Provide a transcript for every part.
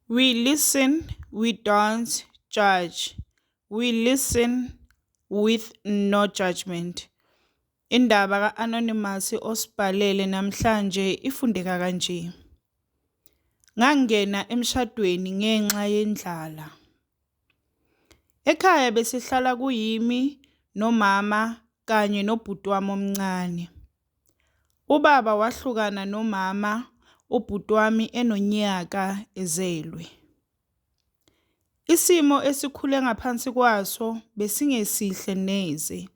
We listen, we don't judge. We listen with no judgment. Indaba ka-Anonymous osibhalele namhlanje ifundeka kanje. Ngangena emshadweni ngenxa yendlala. Ekhaya besihlala kuyimi nomama kanye nobhuti wami omncane. Ubaba wahlukana nomama ubhuti wami enonyaka ezelwe. Isimo esikhule ngaphansi kwaso besingesihle neze.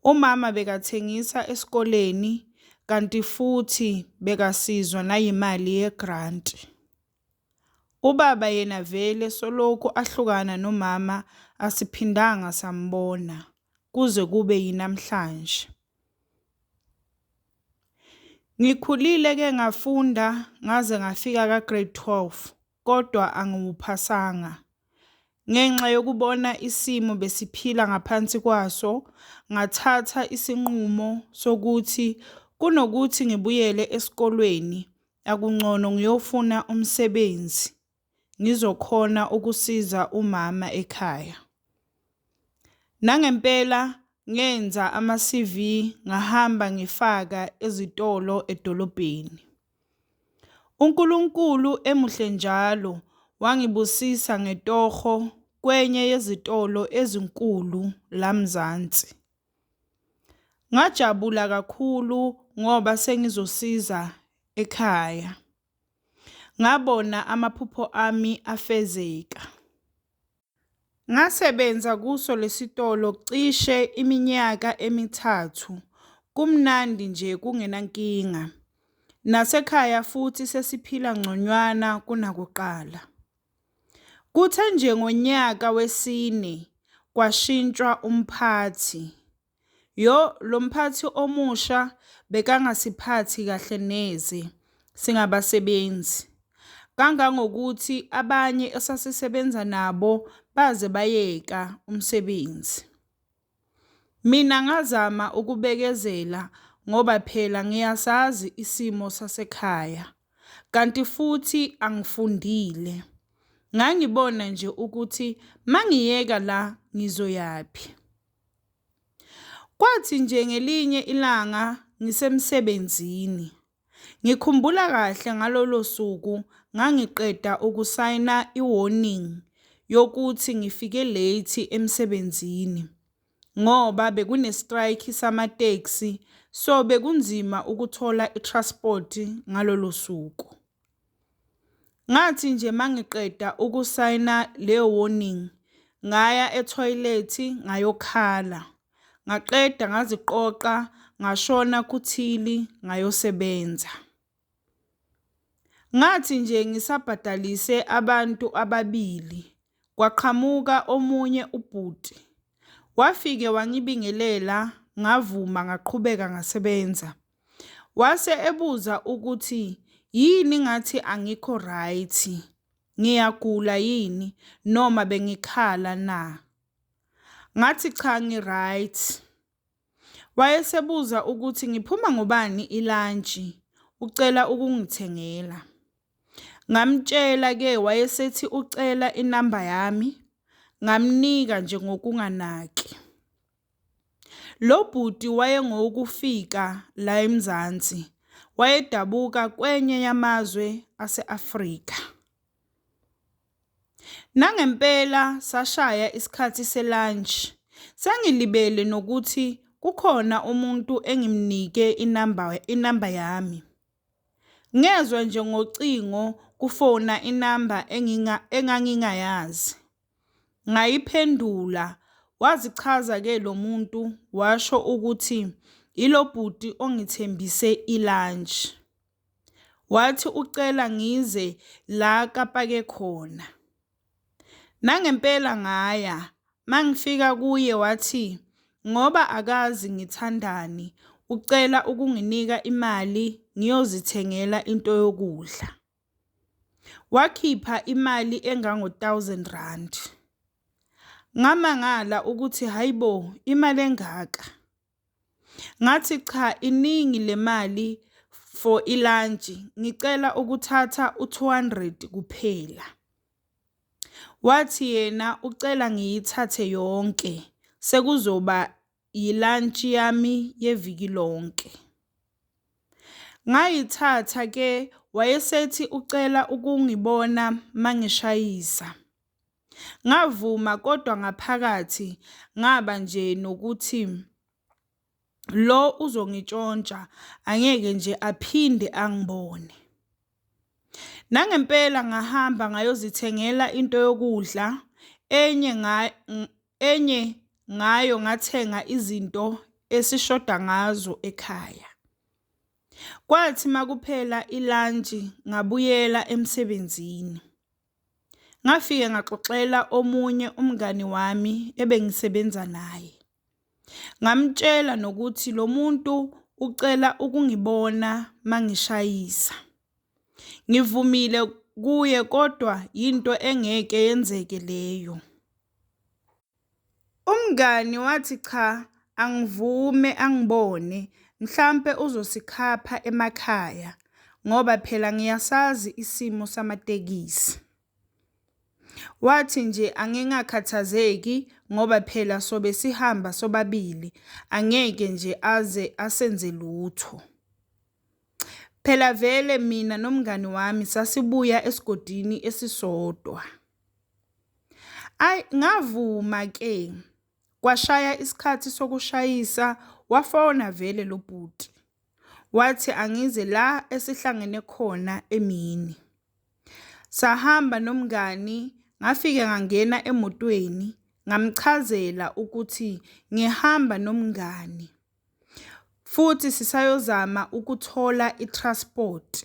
Umama bekathengisa esikoleni kanti futhi bekasizwa nayimali yegranti. Ubaba yena vele solokhu ahlukana nomama asiphindanga sambona kuze kube yinamhlanje. Ngikhulile-ke ngafunda ngaze ngafika ka-grade 12 kodwa angiwuphasanga. Ngenxa yokubona isimo besiphila ngaphansi kwaso, ngathatha isinqumo sokuthi kunokuthi ngibuyele esikolweni, akungcono ngiyofuna umsebenzi ngizokhona ukusiza umama ekhaya. Nangempela ngenza ama-CV ngahamba ngifaka ezitolo edolobheni. UNkulunkulu emuhle njalo wangibusisa ngetoho kwenye yezitolo ezinkulu la Mzansi. Ngajabula kakhulu ngoba sengizosiza ekhaya. Ngabona amaphupho ami afezeka. Ngasebenza kuso lesitolo cishe iminyaka emithathu kumnandi nje kungenankinga. Nasekhaya futhi sesiphila ngconywana kunakuqala. Kuthe nje ngonyaka wesine kwashintshwa umphathi. Yo, lo mphathi omusha bekangasiphathi kahle neze singabasebenzi. Kangangokuthi abanye esasisebenza nabo baze bayeka umsebenzi. Mina ngazama ukubekezela ngoba phela ngiyasazi isimo sasekhaya, kanti futhi angifundile. Ngangibona nje ukuthi mangiyeka la ngizoyaphi. Kwathi nje ngelinye ilanga ngisemsebenzini, ngikhumbula kahle ngalolo suku ngangiqeda ukusayina i-warning yokuthi ngifike late emsebenzini ngoba bekune-strike samatekisi, so bekunzima ukuthola i-transport ngalolo suku. Ngathi nje mangiqeda ukusayina leyo warning, ngaya ethoyilethi ngayokhala. Ngaqeda ngaziqoqa ngashona kuthili ngayosebenza. Ngathi nje ngisabhadalise abantu ababili, kwaqhamuka omunye ubhuti. Wafike wangibingelela ngavuma ngaqhubeka ngasebenza. Wase ebuza ukuthi yini ngathi angikho right, ngiyagula yini noma bengikhala na? Ngathi cha ngi-right. Wayesebuza ukuthi ngiphuma ngobani ilantshi, ucela ukungithengela. Ngamtshela-ke wayesethi ucela inamba yami, ngamnika nje ngokunganaki. Lo bhuti wayengowokufika la eMzansi, wayedabuka kwenye yamazwe ase-Afrika. Nangempela sashaya isikhathi se-lunch, sengilibele nokuthi kukhona umuntu engimnike inamba yami. Ngezwa nje ngocingo kufona inamba engangingayazi. Ngayiphendula, wazichaza-ke lo muntu washo ukuthi ilo bhuti ongithembise ilantshi. Wathi ucela ngize la kapake khona. Nangempela ngaya, mangifika kuye wathi ngoba akazi ngithandani, ucela ukunginika imali ngiyozithengela into yokudla. Wakhipha imali engango-thousand rand. Ngamangala ukuthi hayi bo, imali engaka. Ngathi cha iningi le mali. for ilantshi ngicela ukuthatha u-200 kuphela. Wathi yena ucela ngiyithathe yonke sekuzoba yilantshi yami yeviki lonke. Ngayithatha ke wayesethi ucela ukungibona mangishayisa. Ngavuma kodwa ngaphakathi ngaba nje nokuthi lo uzongitshontsha angeke nje aphinde angibone. Nangempela ngahamba ngayozithengela into yokudla enye enye ngayo ngathenga izinto esishoda ngazo ekhaya. Kwathi makuphela ilantshi ngabuyela emsebenzini. Ngafike ngaxoxela omunye umngani wami ebengisebenza naye. Ngamtshela nokuthi lo muntu ucela ukungibona mangishayisa. Ngivumile kuye kodwa yinto engeke yenzeke leyo. Umngani wathi cha angivume angibone mhlampe uzosikhapha emakhaya ngoba phela ngiyasazi isimo samatekisi. Wathi nje angingakhathazeki ngoba phela sobe sihamba sobabili angeke nje aze asenze lutho. Phela vele mina nomngani wami sasibuya esigodini esisodwa. Ayi ngavuma ke kwashaya isikhathi sokushayisa wafona vele lo bhuti. Wathi angize la esihlangene khona emini. Sahamba nomngani ngafike ngangena emotweni ngamchazela ukuthi ngihamba nomngani futhi sisayozama ukuthola i-transport.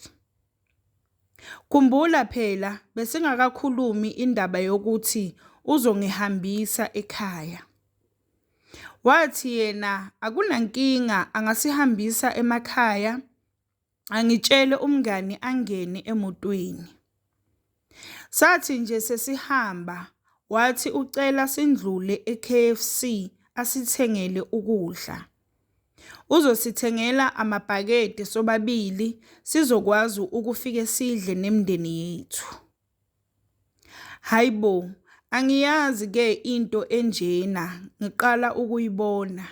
Khumbula phela besingakakhulumi indaba yokuthi uzongihambisa ekhaya. Wathi yena akunankinga angasihambisa emakhaya angitshele umngani angene emotweni. Sathi nje sesihamba wathi ucela sindlule e-K_F_C asithengele ukudla. Uzosithengela amabhakede sobabili sizokwazi ukufike sidle nemindeni yethu. Hhayi bo, angiyazi-ke into enjena ngiqala ukuyibona.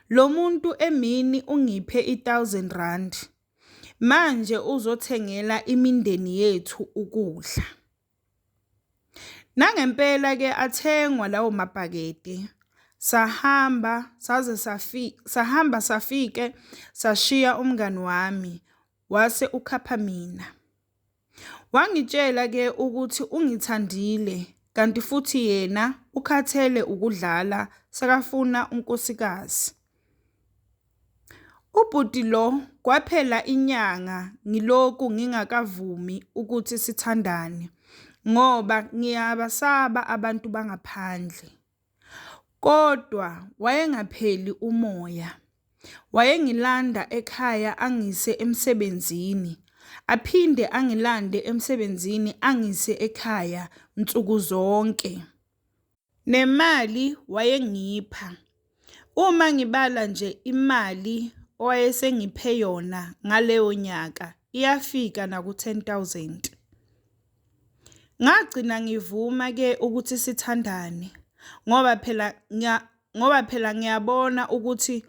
Lo muntu emini ungiphe i-thousand rand, manje uzothengela imindeni yethu ukudla. Nangempela-ke athengwa lawo mabhakede, sahamba saze sahamba safike sashiya umngani wami wase ukhapha mina. Wangitshela-ke ukuthi ungithandile kanti futhi yena ukhathele ukudlala sekafuna unkosikazi. Ubhuti lo kwaphela inyanga ngilokhu ngingakavumi ukuthi sithandane ngoba ngiyabasaba abantu bangaphandle. Kodwa wayengapheli umoya. Wayengilanda ekhaya angise emsebenzini, aphinde angilande emsebenzini angise ekhaya nsuku zonke. Nemali wayengipha. Uma ngibala nje imali owayesengiphe yona ngaleyo nyaka iyafika naku-ten thousand. Ngagcina ngivuma-ke ukuthi sithandane ngoba phela ngoba phela ngiyabona ukuthi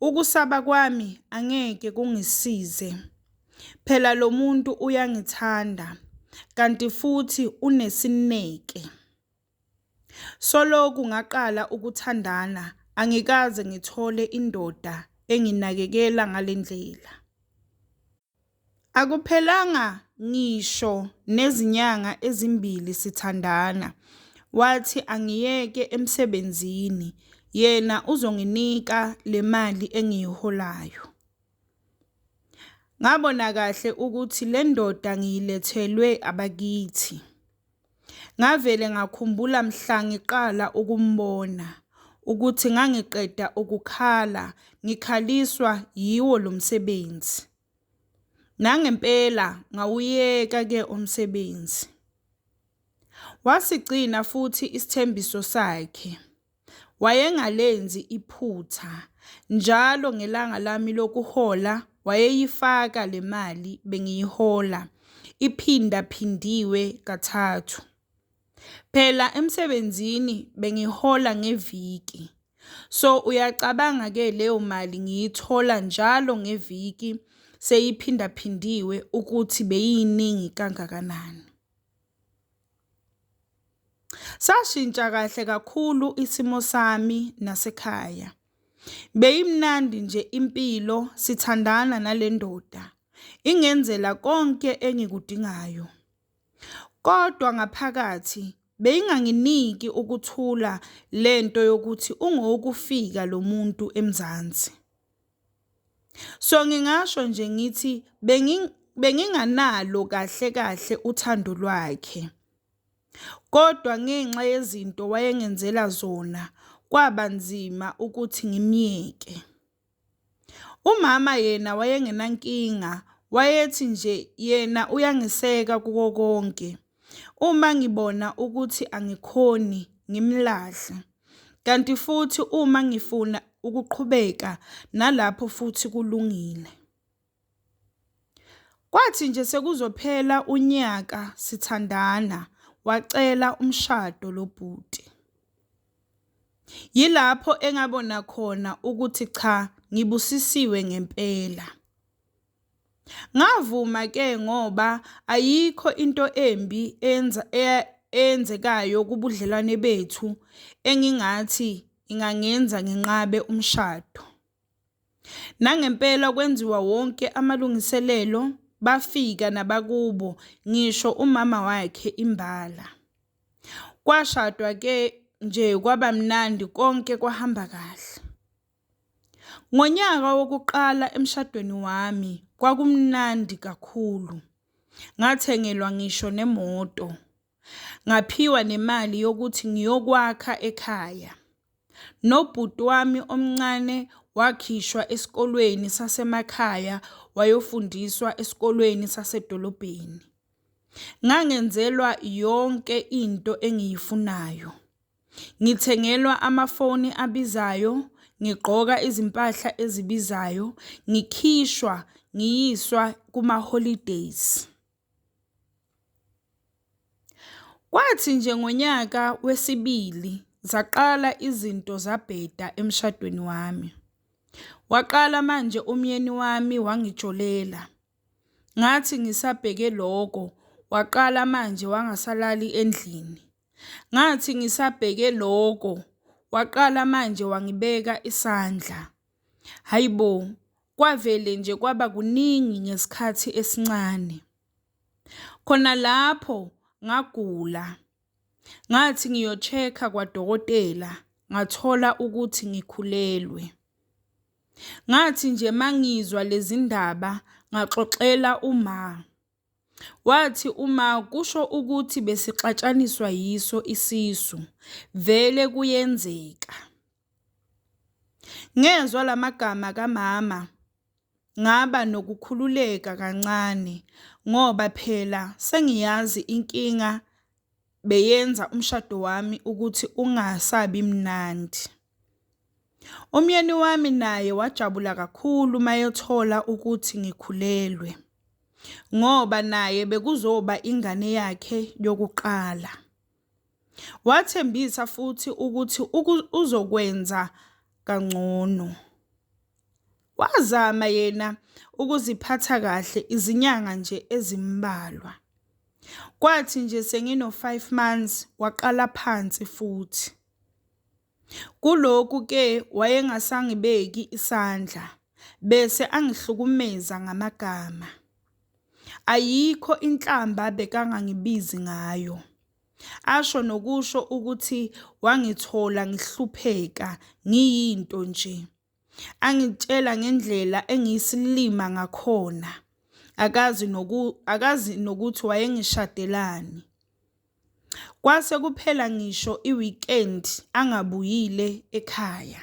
ukusaba kwami angeke kungisize. Phela lo muntu uyangithanda kanti futhi unesineke. Soloku ngaqala ukuthandana angikaze ngithole indoda enginakekela ngale ndlela. Akuphelanga ngisho nezinyanga ezimbili sithandana wathi angiyeke emsebenzini yena uzonginika le mali engiyiholayo. Ngabona kahle ukuthi le ndoda ngiyilethelwe abakithi. Ngavele ngakhumbula mhla ngiqala ukumbona ukuthi ngangiqeda ukukhala ngikhaliswa yiwo lo msebenzi. Nangempela ngawuyeka-ke umsebenzi. Wasigcina futhi isithembiso sakhe. Wayengalenzi iphutha. Njalo ngelanga lami lokuhola wayeyifaka le mali bengiyihola iphindaphindiwe kathathu. Phela emsebenzini bengihola ngeviki, so uyacabanga ke leyo mali ngiyithola njalo ngeviki seyiphindaphindiwe ukuthi beyiningi kangakanani. Sashintsha kahle kakhulu isimo sami nasekhaya. Beyimnandi nje impilo sithandana nale ndoda, ingenzela konke engikudingayo. Kodwa ngaphakathi beyinganginiki ukuthula lento yokuthi ungowokufika lo muntu eMzansi. So ngingasho nje ngithi benginganalo kahle kahle uthando lwakhe. Kodwa ngenxa yezinto wayengenzela zona kwaba nzima ukuthi ngimyeke. Umama yena wayengenankinga wayethi nje yena uyangiseka kuko konke. Uma ngibona ukuthi angikhoni ngimlahle. Kanti futhi uma ngifuna ukuqhubeka nalapho futhi kulungile. Kwathi nje sekuzophela unyaka sithandana wacela umshado lo bhuti. Yilapho engabona khona ukuthi cha ngibusisiwe ngempela. Ngavuma ke ngoba ayikho into embi eyenzekayo kubudlelwane bethu engingathi ingangenza nginqabe umshado. Nangempela kwenziwa wonke amalungiselelo bafika nabakubo ngisho umama wakhe imbala. Kwashadwa ke nje kwaba mnandi konke kwahamba kahle. Ngonyaka wokuqala emshadweni wami kwakumnandi kakhulu. Ngathengelwa ngisho nemoto. Ngaphiwa nemali yokuthi ngiyokwakha ekhaya. Nobhuti wami omncane wakhishwa esikolweni sasemakhaya wayofundiswa esikolweni sasedolobheni. Ngangenzelwa yonke into engiyifunayo. Ngithengelwa amafoni abizayo, ngigqoka izimpahla ezibizayo, ngikhishwa ngiyiswa kuma-holidays. Kwathi nje ngonyaka wesibili zaqala izinto zabheda emshadweni wami. Waqala manje umyeni wami wangijolela. Ngathi ngisabheke loko waqala manje wangasalali endlini. Ngathi ngisabheke loko waqala manje wangibeka isandla. Hhayi bo, kwavele nje kwaba kuningi ngesikhathi esincane. Khona lapho ngagula, ngathi ngiyo-check-a kwadokotela ngathola ukuthi ngikhulelwe. Ngathi nje mangizwa lezi ndaba ngaxoxela uma. Wathi uma kusho ukuthi besixatshaniswa yiso isisu, vele kuyenzeka. Ngezwa la magama kamama ngaba nokukhululeka kancane ngoba phela sengiyazi inkinga beyenza umshado wami ukuthi ungasabi mnandi. Umyeni wami naye wajabula kakhulu mayethola ukuthi ngikhulelwe ngoba naye bekuzoba ingane yakhe yokuqala. Wathembisa futhi ukuthi uzokwenza kangcono. Wazama yena ukuziphatha kahle izinyanga nje ezimbalwa. Kwathi nje sengino-5 months waqala phansi futhi. Kulokhu ke wayengasangibeki isandla bese angihlukumeza ngamagama. Ayikho inhlamba bekangangibizi ngayo. Asho nokusho ukuthi wangithola ngihlupheka ngiyinto nje. Angitshela ngendlela engiyisilima ngakhona. Akazi noku akazi nokuthi wayengishadelani. Kwase kuphela ngisho i-weekend angabuyile ekhaya.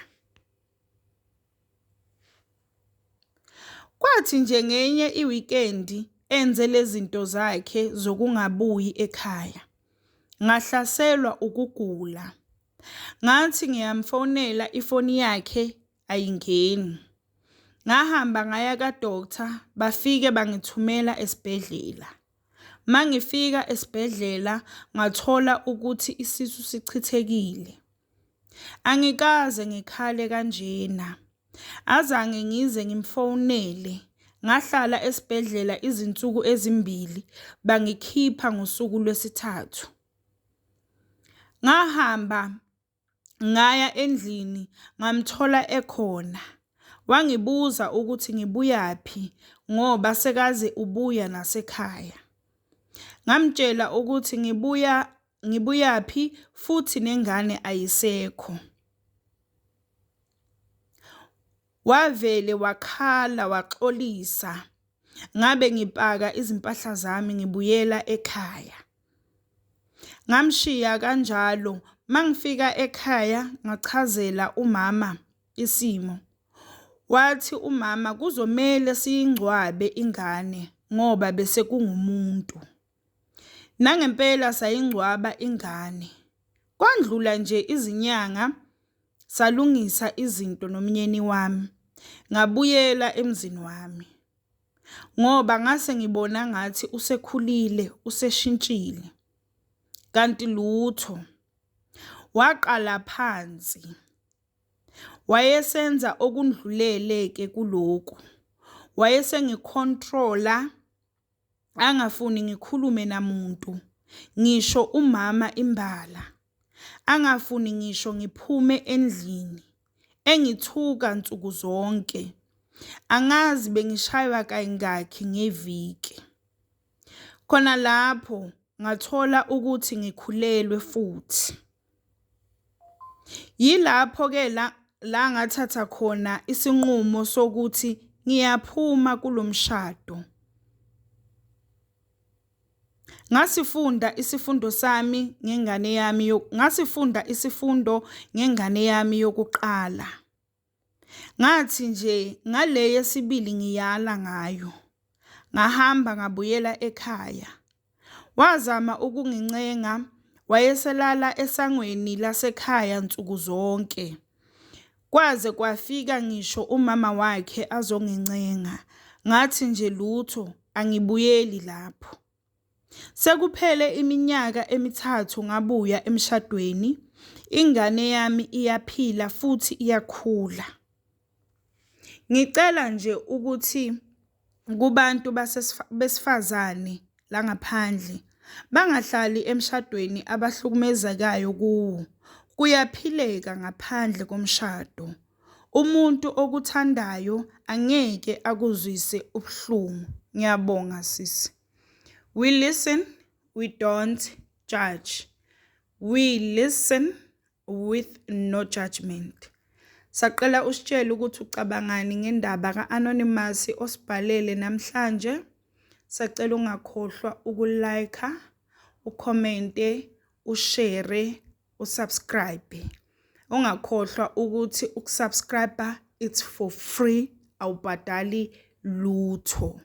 Kwathi nje ngenye i-weekend enze lezinto zakhe zokungabuyi ekhaya, ngahlaselwa ukugula. Ngathi ngiyamfonela ifoni yakhe ayingeni. Ngahamba ngaya ka-doctor bafike bangithumela esibhedlela. Mangifika esibhedlela ngathola ukuthi isisu sichithekile. Angikaze ngikhale kanjena. Azange ngize ngimfonele. Ngahlala esibhedlela izinsuku ezimbili bangikhipha ngosuku lwesithathu. Ngahamba ngaya endlini ngamthola ekhona. Wangibuza ukuthi ngibuyaphi ngoba sekaze ubuya nasekhaya. Ngamtshela ukuthi ngibuya ngibuyaphi futhi nengane ayisekho. Wavele wakhala waxolisa. Ngabe ngipaka izimpahla zami ngibuyela ekhaya. Ngamshiya kanjalo mangifika ekhaya ngachazela umama isimo. Wathi umama kuzomele siyingcwabe ingane ngoba bese kungumuntu. Nangempela sayingcwaba ingane. Kwandlula nje izinyanga salungisa izinto nomnyeni wami ngabuyela emzini wami. Ngoba ngase ngibona ngathi usekhulile useshintshile kanti lutho. Waqala phansi wayesenza okundlulele-ke kulokhu. Wayesengikhontrola angafuni ngikhulume namuntu ngisho umama imbala angafuni ngisho ngiphume endlini engithuka nsuku zonke angazi bengishaywa kayingakhi ngeviki khona lapho ngathola ukuthi ngikhulelwe futhi yilapho-ke la la ngathatha khona isinqumo sokuthi ngiyaphuma kulo mshado. Ngasifunda isifundo sami ngengane yami ngasifunda isifundo ngengane yami yokuqala. Ngathi nje ngale yesibili ngiyala ngayo. Ngahamba ngabuyela ekhaya. Wazama ukungincenga wayeselala esangweni lasekhaya nsuku zonke. Kwaze kwafika ngisho umama wakhe azongincenga. Ngathi nje lutho angibuyeli lapho. Sekuphele iminyaka emithathu ngabuya emshadweni, ingane yami iyaphila futhi iyakhula. Ngicela nje ukuthi kubantu besifazane la ngaphandle bangahlali emshadweni abahlukumezekayo kuwo. Kuyaphileka ngaphandle komshado. Umuntu okuthandayo angeke akuzwise ubuhlungu. Ngiyabonga sisi. We listen, we don't judge. We listen with no judgment. Sacela usitshele ukuthi ucabangani ngendaba ka-Anonymous osibhalele namhlanje. Sacela ungakhohlwa ukulike, ukhomente, ushare, usubscribe. Ungakhohlwa ukuthi ukusubscribe it's for free, awubhadali lutho.